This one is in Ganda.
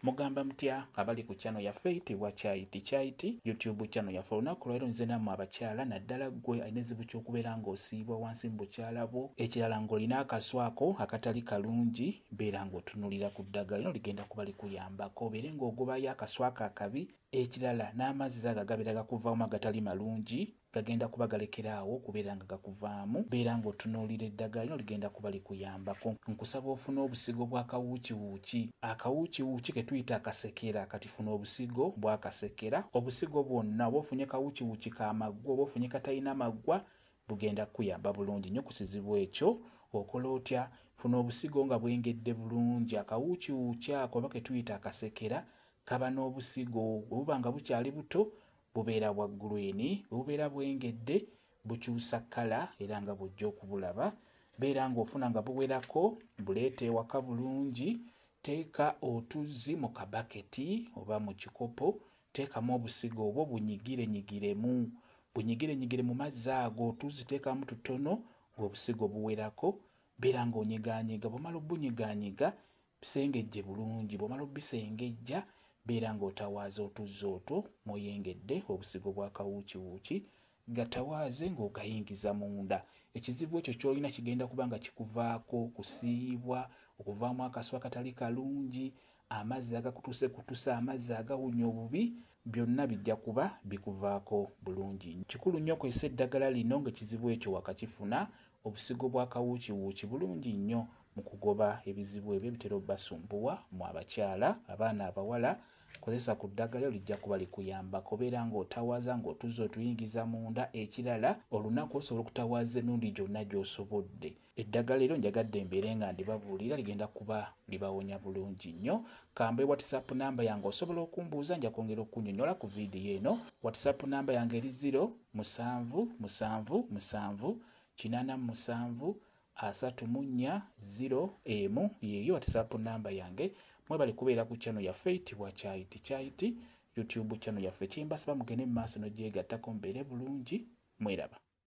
Mugamba mutya abali ku channel yaffe eyitibwa Kyayiti Kyayiti YouTube channel yaffe. Olunaku lwaleero nze nammwe abakyala, naddala ggwe alina ekizibu ky'okubeera ng'osiibwa wansi mu bukyala bwo, ekirala ng'olina akaswako akatali kalungi, beera ng'otunuulira ku ddagala lino, ligenda kuba likuyambako obeere ng'ogobayo akaswako akabi. Ekirala n'amazzi ago agabeera gakuvaamu agatali malungi gagenda kuba galekeraawo okubeera nga gakuvaamu. Beera ng'otunuulira eddagala lino, ligenda kuba likuyambako. Nkusaba ofune obusigo bw'akawuukiwuuki, akawuukiwuuki ke tuyita akasekera. Kati funa obusigo bw'akasekera, obusigo bwonna, oba ofunye kawuukiwuuki kamaggwa oba ofunye katalina maggwa, bugenda kukuyamba bulungi nnyo ku kizibu ekyo. Okola otya? Funa obusigo nga bwengedde bulungi. Akawuukiwuuki ako oba ke tuyita akasekera kaba n'obusigo, bwe buba nga bukyali buto bubeera bwa green, bwe bubeera bwengedde bukyusa kkala era nga bw'ojja okubulaba. Beera ng'ofuna nga buwerako, buleete ewaka bulungi, teeka otuzzi mu kabaketi oba mu kikopo, teekamu obusigo obwo bunyigirenyigiremu, bunyigirenyigire mu mazzi ago. Otuzzi teekamu tutono ng'obusigo buwerako, beera ng'onyigaanyiga. Bw'omala obunyigaanyiga, bisengejje bulungi. Bw'omala obisengejja, beera ng'otawaaza otuzzi otwo mw'oyengedde obusigo bwa kawuukiwuuki, gatawaaze ng'ogayingiza munda. Ekizibu ekyo ky'olina kigenda kuba nga kikuvaako: kusiiyibwa, okuvaamu akaswa akatali kalungi, amazzi agakutuse kutusa, amazzi agawunya obubi, byonna bijja kuba bikuvaako bulungi. Kikulu nnyo okozesa eddagala lino ng'ekizibu ekyo wakakifuna. Obusigo bwa kawuukiwuuki bulungi nnyo mu kugoba ebizibu ebyo ebitera obbasumbuwa mu abakyala, abaana abawala. Kozesa ku ddagala, lijja kuba likuyambako. Beera ng'otawaaza ng'otuzzi otuyingiza munda. Ekirala, olunaku osobola okutawaaza emirundi gyonna gy'osobodde. Eddagala eryo njagadde mbeere nga ndibabuulira, ligenda kuba libawonya bulungi nnyo. Kambe WhatsApp namba yange, osobola okumbuuza, nja kwongera okunnyonnyola ku vidiyo eno. WhatsApp namba yange eri 0 7 7 7 87 34 0 1, yeeyo WhatsApp namba yange. Mwebale kubeera ku channel yaffe eyitibwa Kyayiti Kyayiti YouTube channel yaffe. Kyembasaba, mugende mu maaso n'ogyegattako, mbeere bulungi, mweraba.